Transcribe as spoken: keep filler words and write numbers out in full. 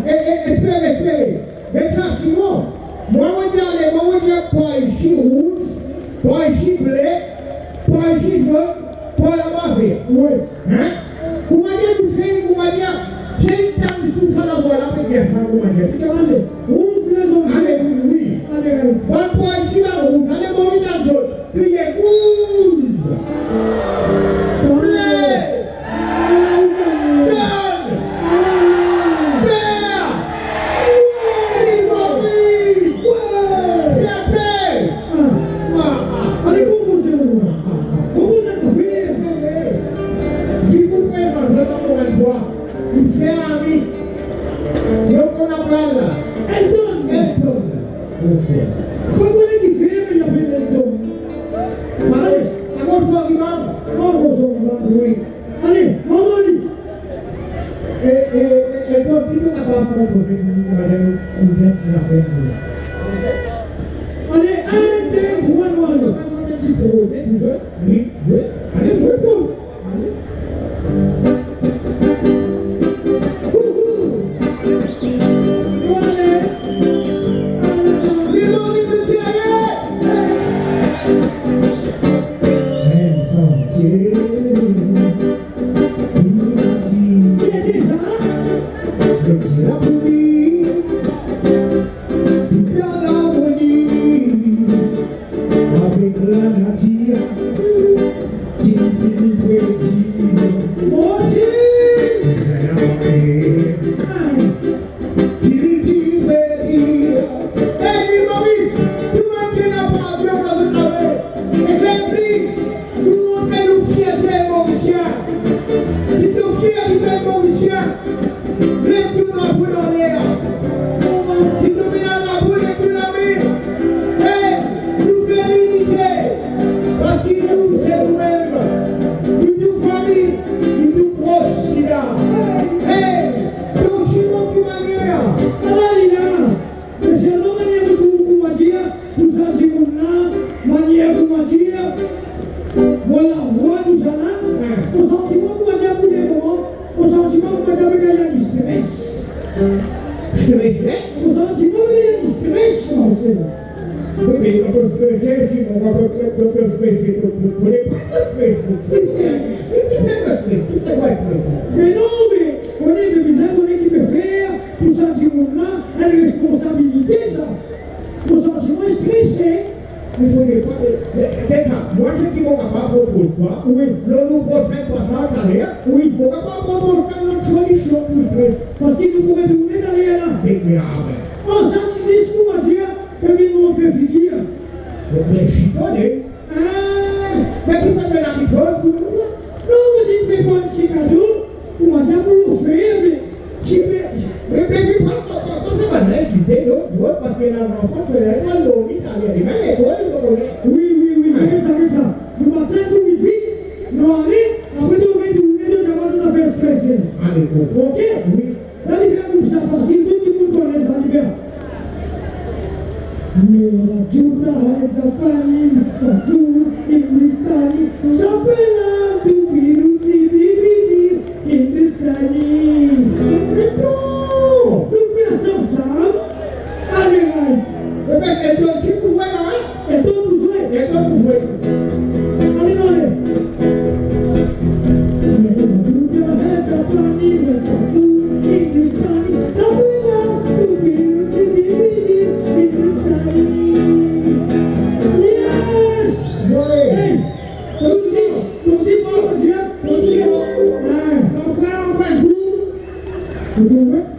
E, e, espere, espere. Get sa, Simon. Mwa, mo dir ale, mwa, mo dir pwa isi rouz, pwa isi ble, pwa isi zonn, pwa laba ver. Wi. Hein? Koumadir nou fer, koumadir, se enn tann tou sa lavwa la, pe dir sa, koumadir. Ki tann? Rouz, ble, zonn. Ale, wi, wi. Ale, ale. Bann pwa isi la rouz, ale, mo vinn tann zot. Kriye rouz, ble, zonn, ver, Lil Moris, fierte. Ah, ah, ale, konpoze, konpoze, konpoze. Ki pou fer, ankor enn fwa. Li fer ami. Yo konn apel la. Elton. Elton. Mo frer. Sa kone ki fer, me li apel Elton. Ale, akoz ou arive? Akoz ou arive? Wi. Ale, mo zoli. E, e, e, Elton, ki to kapav konpoze pou nou, madanm, ou bien ti zafer pou nou? Ale, enn, de, trwa, nou ale. Kouma sa, ti proze pou zot? Wi, wi. Ale, zwe pou. Avek lanatir, ti fini pe dir, mo ti, fini ti pe dir. Hey, Lil Moris, tou bann ki ena pa avion dan zot lame, lev li. Nou montre nou fierte Morisien. Si to fier ki to Morisien, lev to drapo dan ler. Si to ena drapo, lev to lame. Hey, nou fer linite, parski nou se noumem. Nou tou fami, nou tou pros li la. Hey, to Simon, ki manier? Ala li la. Spesialman manier mo trouv, koumadir, tou sa dimoun la, manier, koumadir, mo lavwa, tousala, mo santiman, koumadir, pou lemoman, mo santiman, koumadir, pe gagn enn stres. Stres, hein? Mo santiman pe gagn enn stres, mon cher. Wi, me kan to strese, si mo, kan to, kan to strese, to, to, to, to, to pa strese. Ki fer to strese? Ki fer to strese? Me non, me, kone, me bizin kone ki pe fer, tou sa dimoun la, enn responsabilite sa. Mo santiman strese. Mo fode pa, eh, eh, eh, sa, mwa, seki mo kapav propoz twa, wi, lor nou prosenn pasaz taler, wi, mo kapav propoz twa enn lot solision pou stres. Parski nou pou retourne taler la. Me, me, ah, me. Oh, sa ti zis, koumadir, pe vinn montre figir. Mo, me, si to le. Ah! Me ki fer to ena kiksoz pou nou la? Non, mo ti pe pran ti kado, koumadir, pou ofer, me ti pe, me, me, me, pa, pa, pa, pa fer bann la, ti pe, non, zot, parski ena zanfan, se la, pou al dormi, taler demin lekol, to kone. Wi, wi, wi, get sa, get sa. Nou marse tou vit vit, nou ale, apre to retourne, to dir mwa sa zafer strese. Ale, ok. Ok? Wi. Sa li fer koumsa fasil, tou dimoun kone sa li fer. Mera chhota hai Japani, mera Hindustani, sapela tu biru si bibidi Hindustani. Eton! Nou fer sa ansam. Ale, ale. Eton, si pou zwe la, hein? Eton pou zwe. Eton pou zwe. Ale, nou ale. Yes! Hey! Ton zis, ton zis, ton zis, ton zis. Hey! Mon frer, anfin, tou. Ou trouve?